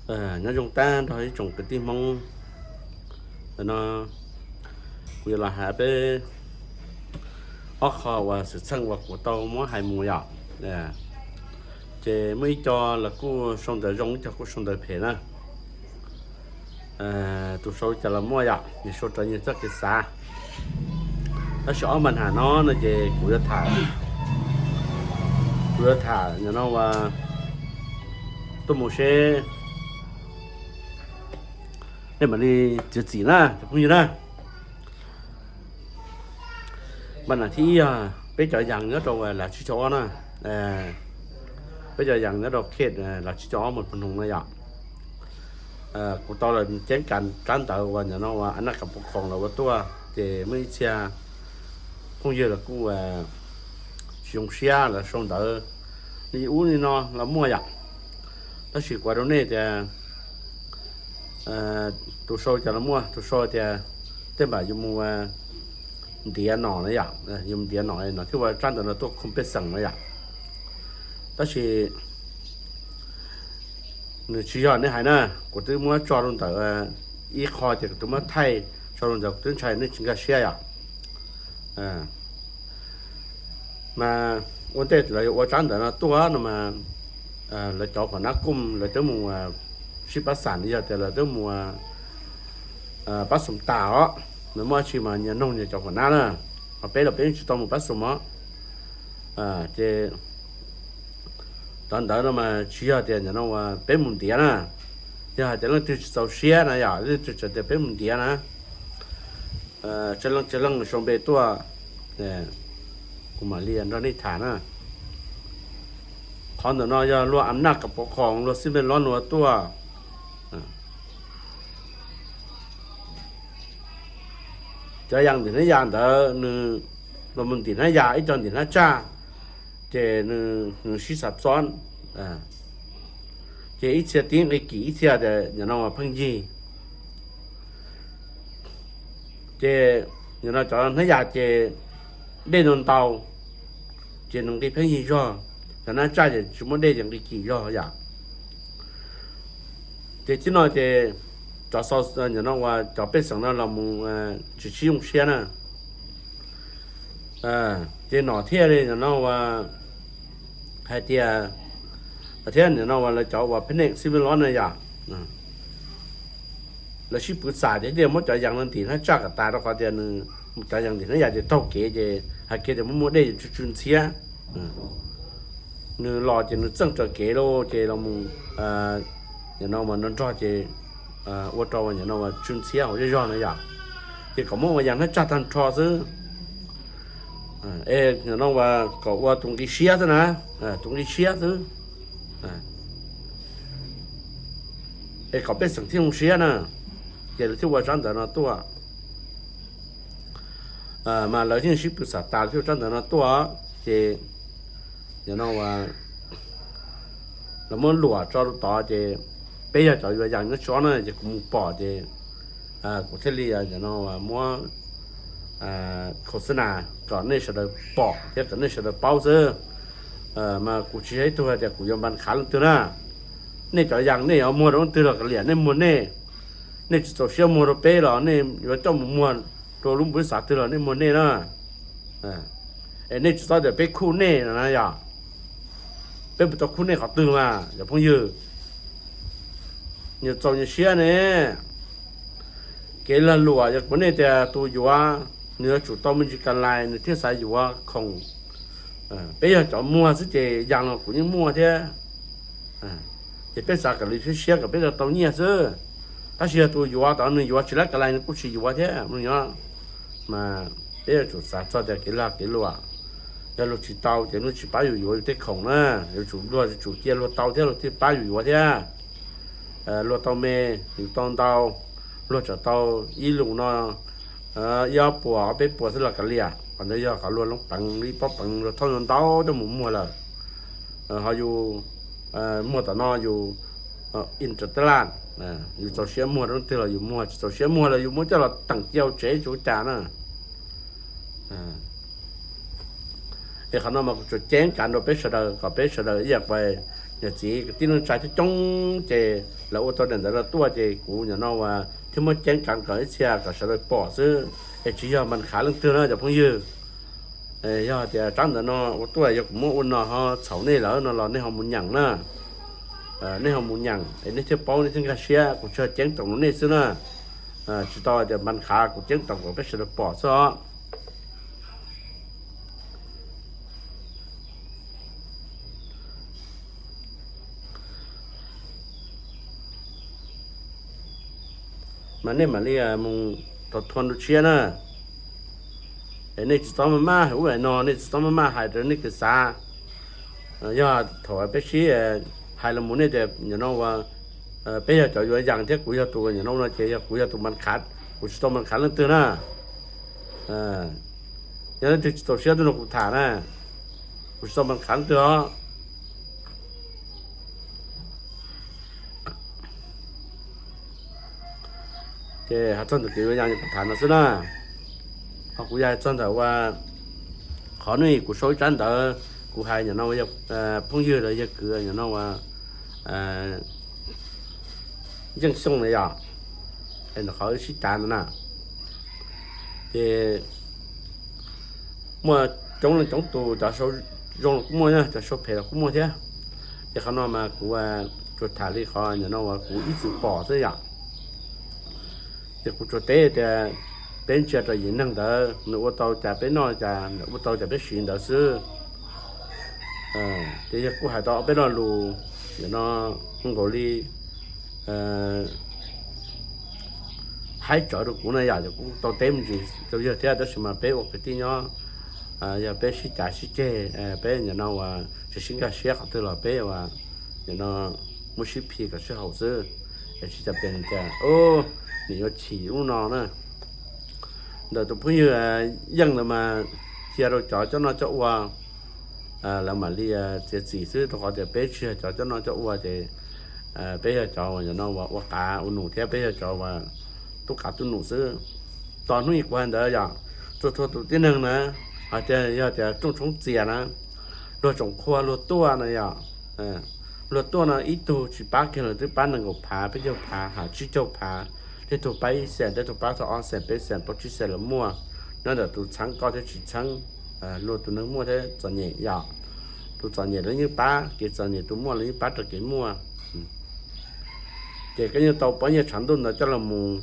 Nyob zoo tag nrho ib tsoom kwv tij Hmoob. Ntawm no kuv yuav los hais peb ob qho uas xwm txheej uas kuv tau muab hais mus yom. Ces muaj ib co los kuj sau ntawv zoo, ib co kuj sau ntawv phem na. Tus sau cas los muaj yom, nws sau raws nws txoj kev xav. Tab sis ob npa nham no no ces kuv yuav tham, kuv yuav tham no ua tuaj mus seb nej mam li txiav txim na cov phooj ywg na. Npa nham thib ib yog peb cov yas nyob rau lav tsib caug ob na, peb cov yas nyob rau khe lav tsib caug ob mus pag noog na yom. Kuv tau los ceeb kas rab ntawv uas no ua a naj kam pov khoom los ua tuaj ces muaj ib txhia phooj ywg los kuj tsis zoo siab los sau ntawv li ub li no los muaj yom. Tab sis kuv hais rau nej tias tus sau cas los muaj, tus sau tias tej npam yuav mus ntiav no na yom, yuav mus ntiav no no thiaj ua rab ntawv no tuaj khoom pej xeem na yom. Tab sis nws tsis yog nej hais na, kuv twb muab tso rau ntawm ib qho ces kuv twb muab thaij tso rau ntawd, kuv twb ntshai nej tsis nkag siab yom. Mas ua ntej lawv yuav ua rab ntawv no tuaj no mas lawv cov phom nab kooj lawv twb mus sib pab xam, yog tias lawv twb mus pab xoom tas os, lawv muaj dab tsi mas nyias noog nyias cov phom nab na, ho peb los peb yeej tsis tau mus pab xoom os. Ces cov ntawv no mas tsis yog tias no ua peb mus ntiav na, yog hais tias leej twg tsis txaus siab na yom, leej twg tseem tias peb mus ntiav na, tsawg leej tsawg leej sau npe tuaj, kuv mam li nrog nej tham na. Qhov ntawm no yog luag a naj kam pov khoom luag xib npe lob nua tuaj. Cov yas ntim hnab yas ntawd nws los mus ntim hnab yas, ib co ntim hnab tsaj, ces nws sib xav txob, ces ib txhia tib nqi kim ib txhia tias no pheej yig. Ces no cov hnab yas ces dej ntau ntau, ces nws nqi pheej yig zog, cov hnab tsaj ces tsis muaj dej ces nqi kim zog yom. Ces tib no ces cov no ua cov pej xeem no los mus tsis sib zoo siab na. Ces nom thiaj li no ua hais tias, thiab no ua lawv cov ua pheej neej xib vij lob na yom, lawv sib pwv xam tias muab cov yas no ntim hnab tsaj kom tas rau qhov tias nws, cov yas ntim hnab yas ces taug kev ces hais kiag tias muaj muaj dej tsw tsw ntxhiab. Nws los ces nws txeej raws kev lauj, ces los mus no mas nrog nrog ces ua rau no tsw ntxhiab hauv zej zog na yom. Ces kom muab ua yas hnab tsaj tag nrho xwb. Es no ua kom ua tus nqi siab xwb na, tus nqi siab xwb, es kom pej xeem thiaj zoo siab na, ces lawv thiaj ua tsab ntawv no tuaj. Mas lawv yeej sib pwg xam tas lawv thiaj ua tsab ntawv no tuaj. Ces no lawv muab luam tso rau tod ces peb yog cov yuav yas nyob tsob na ces kuv mus pom ces kuv thiaj li no muab khos xab nas kom nej sawv daws pom thiab kom nej sawv daws paub xwb. Mas kuv tsis yog ib tug hais tias kuv yuav npa khav leej twg na. Nej cov yas nej yuav muag rau leej twg los kav liam, nej muag nej. Nej tsis txaus siab muag rau peb los nej yuav coj mus muag rau lub npawb xav twg los nej muag nej na. Es nej tsis txhob tias peb khuj nej no na yom. Peb puas tau khuj nej qhov twg mas cov phooj ywg? Nyias txaus nyias siab ne. Kev lag luam yog kuv nej tias tus yuav nws yuav tsum tau me ntsis ka lais nws thiaj xav yuav khoom. Peb yog cov muag xwb ces yas los kuv yeej muaj thiab. Ces peb xav kom lwm siab siab kom peb tau tau nyiaj xwb. Tab sis yog tus yuav tod nws yuav tsis lab ka lais nws kuj tsis yuav thiab no. Mas peb yuav tsum xav txog tias kev lag kev luam, yog luag tsis tau ces luag tsis pab yus yuav yus tej khoom na. Yuav tsum luag yuav tsum cia luag tau thiab luag thiaj pab yus yuav thiab. Luag tau me, yus tau ntau, luag tsam tau ib lus no ib ob puas ob peb puas xwb los kav liam, qhov ntawd yog qhov luag loob peev ib pob peev luag thauj ntau ntau coj mus muag lawm. Ho yus muag tom no yus intertlan, yus txaus siab muag rau leej twg los yus muag, tsis txaus siab muag los yus muab coj los teem cia hauv tsev tsis ua cas na. Es qhov no mas kuv tsuas ceeb kav rau peb sawv daws kom peb sawv daws ib yam li niam txiv kwv tij neej tsa coob coob ces lawv ua tau daim ntawv no tuaj ces kuv nim no uas thiaj muab ceeb kav kom ib txhia kom sawv daws pom xwb, es tsis yog npas khav leej twg na cov phooj ywg. Yog tias tsab ntawv no ua tuaj yog kuv muab ua no ho txhaum nej lawm no los nej ho mus nyeem na. Nej ho mus nyeem es nej thiaj paub nej thiaj nkag siab, kuv tsuas ceeb toom rau nej xwb na. Tsis tau tias npas khav, kuv ceeb toom kom peb sawv daws pom xwb os. Mas nej mam li mus thov thua nru tshiab na. Es nej tsis txhob maj maj hais ub hais no, nej tsis txhob maj maj hais rau nej kev xav. Yog thaum peb sib hais los mus nej tias nim no ua peb yog cov yuav yees thiab kuv yog tus nim no no ces yog kuv yog tus npas khav, kuv tsis tau npas khav leej twg na. Yog leej twg tsis txaus siab tuaj nrog kuv tham na, kuv tsis tau npas khav leej twg os. Ces hais txog ntawm kev yuav yees kuv tham no xwb na. Ho kuv yog hais txog ntawm ua qhov hnub ib kuv sau ib tsab ntawv, kuv hais nim no ua yog phooj ywg los yog kwv nim no ua Yeej Xyooj na yom, es ntawm qhov wb sib cav ntawd na, ces muaj coob leej coob tus, cov sau zoo los kuj muaj, cov sau phem los kuj muaj thiab. Ces qhov no mas kuv tsuas tham li qhov nim no uas kuv ib txwm pom xwb yom. Ces kuv tsuas teb tias peb ntsia rau yim neeg ntawd nws ua tau cas peb noj cas, ua tau cas peb siv ntawd xwb. Ces yog kuj hais tau ob peb lo lus nim no nkaus li haib tsawv rau kuv na yom, ces kuv tau teb me ntsis rau yawg thiab, tab sis mas peb ua kwv tij nyob, yog peb sib cav sib ceg, peb nim no uas tsis sib nkag siab qhov twg los peb ua nim no muab sib phim kom sib haum xwb, es tsis tas pes tias nim yuav chim ub no na. Ntawm tus phooj ywg Yeej ntawd mas cia rau cov coj noj coj ua lawv mam li txiav txim xwb, rau qhov tias peb tsis yog cov coj noj coj ua ces peb yog cov uas nim no uas ua qav ua num thiab peb yog cov uas tub qav tub num xwb. Tos hnub ib kuv hais ntawd yom, txhua txhua tus tib neeg na, hais tias yog tias rooj tshoob txias na, luag tsoom qhua luag tuaj na yom, luag tuaj no ib tug tsis pab kiag los twb pab nees nkaum phav, peb caug phav, hab tsib caug phav, tej tug pab ib xees, tej tug pab txog ob xees peb xees, plaub tsib xees los muaj. Nyob ntawm tus txheeb koj thiab tsis txheeb, luag tus neeg muaj thiab txom nyem yom. Tus txom nyem lawv yeej pab kev txom nyem, tus muaj lawv yeej pab rau kev muaj. Ces koj yeej tau pob nyiaj tshav ntuj ntawd coj los mus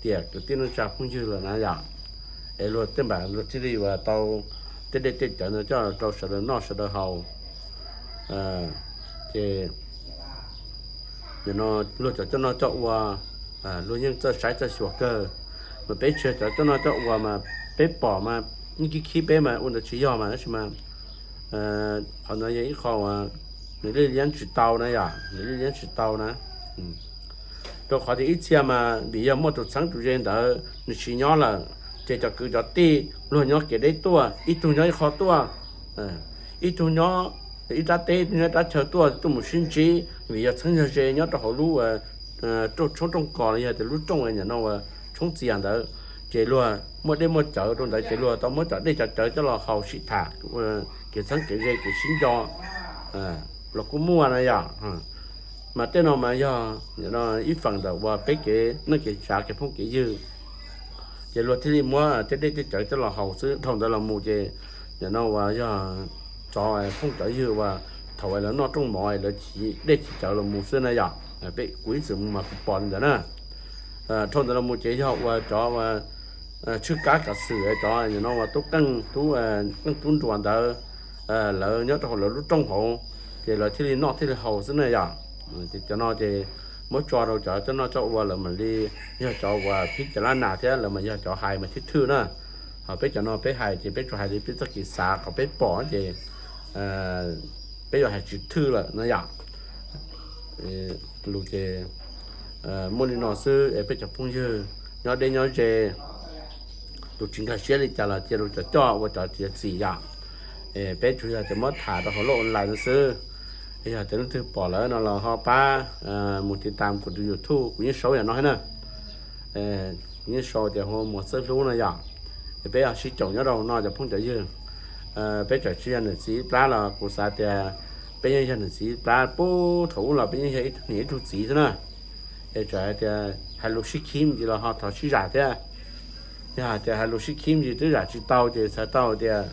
tiam kwv tij neej tsa phooj ywg lawm na yom. Es luag tej npam luag thiaj li uas tau tej dej tej cawv ntawd coj rau sawv daws noj sawv daws haus. Ces nim no luag cov coj noj coj ua luag yeej txawj saib txawj xyuas kawg. Mas peb tsis yog cov coj noj coj ua mas peb pom mas yeej khib khib peb mas ua ntawd tsis yog mas, tab sis mas qhov ntawd yog ib qho uas nws liaj liab tsis tau na yom, nws liaj liab tsis tau na. Rau qhov tias ib txhia mas vim yog muaj tus txheeb tus ze ntawd nws tsis nyob lawm, ces cov kwv cov tij luag nyob kev deb tuaj, ib tug nyob ib qho tuaj, ib tug nyob ib rab teb, ib tug nyob ib rab chaw tuaj, tuaj mus sib ntsib, vim yog txheeb yog ze nyob rau hauv lub rooj tshoob rooj kos los yog tias lub rooj nim no uas tshoob txias ntawd, ces luag muaj dej muaj cawv rau ntawd ces luag tau muab cov dej cov cawv coj los haus sib tham kev txheeb kev ze kev sib nco los kuj muaj na yom. Mas tej no mas yog ib feem ntawm uas peb kev neej kev tsav kev phooj kev ywg, ces luag thiaj li muab tej dej tej cawv coj los haus xwb. Dhau ntawd los mus ces nim no uas yog cov phooj cov ywg uas thaum lawv noj rooj mov lawv chiv dej chiv cawv los mus xwb na yom. Peb kuv ib txwm mus mas kuv pom li ntawd na. Dhau ntawd los mus ces yog uas cov uas tshwj kab kav xwm cov nim no uas tub qeej tub qeej tub nruas ntawd, lawv nyob rau hauv lawv lub rooj hauv, ces lawv thiaj li noj thiaj li haus xwb na yom. Ces cov no ces muab tso rau cov coj noj coj ua lawv mam li yog cov uas phib cov lab nas thiab lawv mas yog cov hais mas thwj thwj na. Ho peb cov no peb hais ces peb tsuas hais li peb txoj kev xav qhov peb pom ces peb yuav hais tsis thwj lawm na yom. Lus ces muaj li no xwb es peb cov phooj ywg nyob deb nyob ze, tus tsis nkag siab li cas los cia rau cov coj ua cov txiav txim yom. Peb tsuas yog tias muab tham rau hauv lub online no xwb. Yog tias leej twg pom lawm no los ho pab mus tiv tam kuv tus YouTube, kuv yeej sau yam no thiab na. Kuv yeej sau tias hu Muas Txawj Hlub no yom. Es peb ho sib caum nyob rau hauv no cov phooj cov ywg. Peb tseem tsis yog niam txiv ib plab los kuv xav tias Peb yeej yog niam txiv plab pub thaum ub los peb yeej yog ib tug niam ib tug txiv xwb na. Es txawm hais tias hais lus sib khib ntsis los ho thov sib zam thiab. Yog hais tias hais lus sib khib ntsis twb zam tsis tau ces txhais tau tias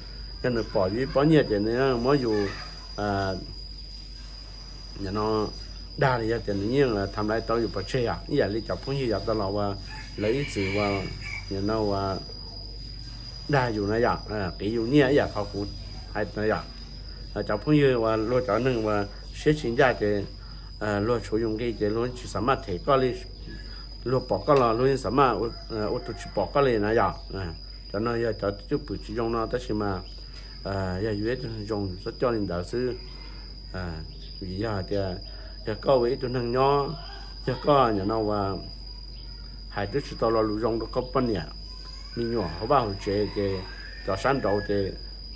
yog nws pom yus ib pob nyiaj ces nws muab yus, no, dag li yog tias nws yeej tham lais tau yus pov tseg yom, ib yam li cov phooj ywg yav tau los uas lawv ib txwm uas, no, uas dag yus na yom, qiv yus nyiaj ib yam qhov kuv hais na yom. Cov phooj ywg uas luag cov neeg uas siab tsis ncaj ces luag tshuav yus nqi ces luag tsis xam maj them koj li. Luag pom koj los luag yeej xam maj ua tus tsis pom koj li na yom. Cov no yog cov cwj pwm tsis zoo no tab sis mas yog yus ib tug zoo yus txhob coj li ntawd xwb. Vim yog hais tias yog koj ua ib tug neeg nyob, yog koj nim no uas hais twb tsis tau lo lus zoo rau koj poj niam me nyuam hauv vaj hauv tsev ces cov sab nraud ces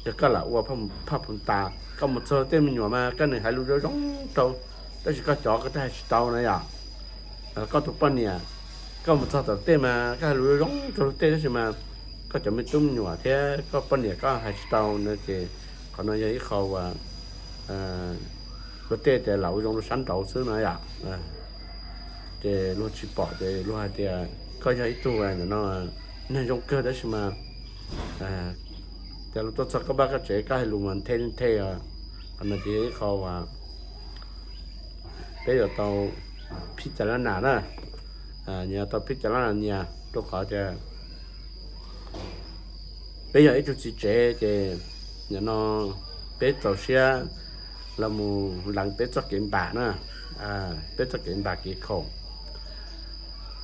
yog koj lam ua phaj phu tas, koj mus txog tej me nyuam mas koj nim hais lus zoo zoo rau, tab sis koj cov koj twb hais tsis tau na yom. Koj tus poj niam, koj mus txog tom tej mas koj hais lus zoo zoo rau luag tej tab sis mas koj cov me tub me nyuam thiab koj poj niam koj hais tsis tau na ces qhov no yog ib qho uas luag tej tias lam ua zoo rau sab nraud xwb no yom. Ces luag tsis pom ces luag hais tias koj yog ib tug no neeg zoo kawg tab sis mas tias luag tuaj txog koj vaj koj tsev koj hais lus mas nthe nthe. Qhov no ces yog ib qho uas peb yuav tau phij cas lab nas na, yuav tau phij cas lab nas nias rau qhov tias peb yog ib tug txiv tsev ces nim no peb txaus siab los mus lees peb txoj kev npam na, peb txoj kev npam kev khaum.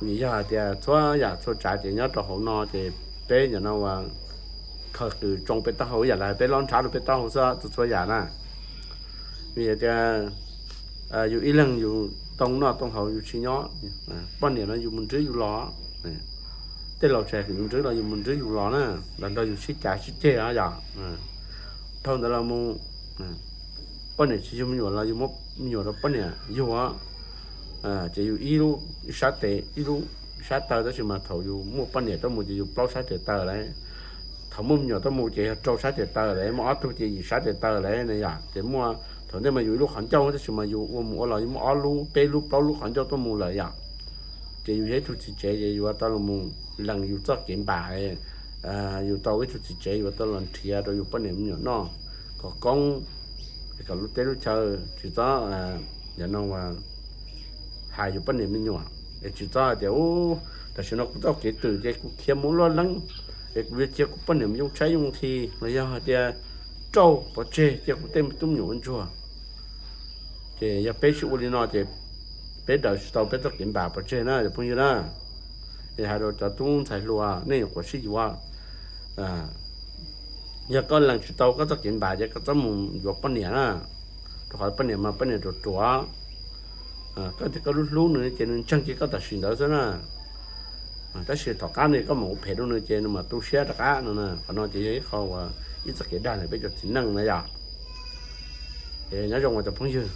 Vim yog hais tias txhua yam txhua tsav ces nyob rau hauv no ces peb nim no uas khaws qws tsoo peb taub hau ib yam li peb lob nrhab rau peb taub hau xwb txhua txhua yam na. Vim tias yus ib leeg yus tau noj tau haus yus tsis nyob, poj niam no yus mus nrhiav yus los, tej laus tsis hais kom yus nrhiav los yus mus nrhiav yus los na, los nrog yus sib cav sib ceg yom. Dhau ntawd los mus poj niam tsis yug me nyuam los yus muab me nyuam rau poj niam yug, ces yus ib lub sab tes ib lub sab taw tab sis mas thaum yus muaj poj niam tuaj mus ces yus plaub sab tes taw lawm. Thaum muaj me nyuam tuaj mus ces yog rau sab tes taw lawm, muaj ob tug ces yim sab tes taw lawm na yom. Ces muaj thaum ntej mas yus ib lub qhov ncauj tab sis mas yus ua mus ua los yus muaj ob lub peb lub plaub lub qhov ncauj tuaj mus lawm yom. Ces yus yog ib tug txiv tsev ces yus yuav tau los mus lees yus txoj kev npam, yus tau ib tug txiv tsev yuav tau los nrhiav rau yus poj niam me nyuam noj kom koob, kom lub teb lub chaw tsis txhob, nim no uas hais yus poj niam me nyuam, es tsis txhob hais tias u, tam sim no kuv txoj kev twm ces kuv khiav mus luaj leeb, es kuv yuav cia kuv poj niam mus yoo tshaib yoo nqhis los yog hais tias rauj pov tseg cia kuv tej me tub me nyuam ua ntsuag. Ces yog peb sib ua li no ces peb daws tsis tau peb txoj kev npam pov tseg na cov phooj ywg na. Es hais rau cov tub ntxhais hluas nej nyuam qhuav sib yuav, yog koj lees tsis tau koj txoj kev npam ces koj txhob mus yuav poj niam na, rau qhov poj niam mas poj niam ruam ruam. Koj tias koj hlub hlub nws ces nws ntseeg kiag koj tam sim ntawd xwb na. Tab sis tom qab no koj mam ua phem rau nws ces nws mam tu siab rov qab no na. Qhov no ces yog ib qho uas ib txoj kev dag ntawm peb cov txiv neej na yom. Es nyob zoo os cov phooj ywg.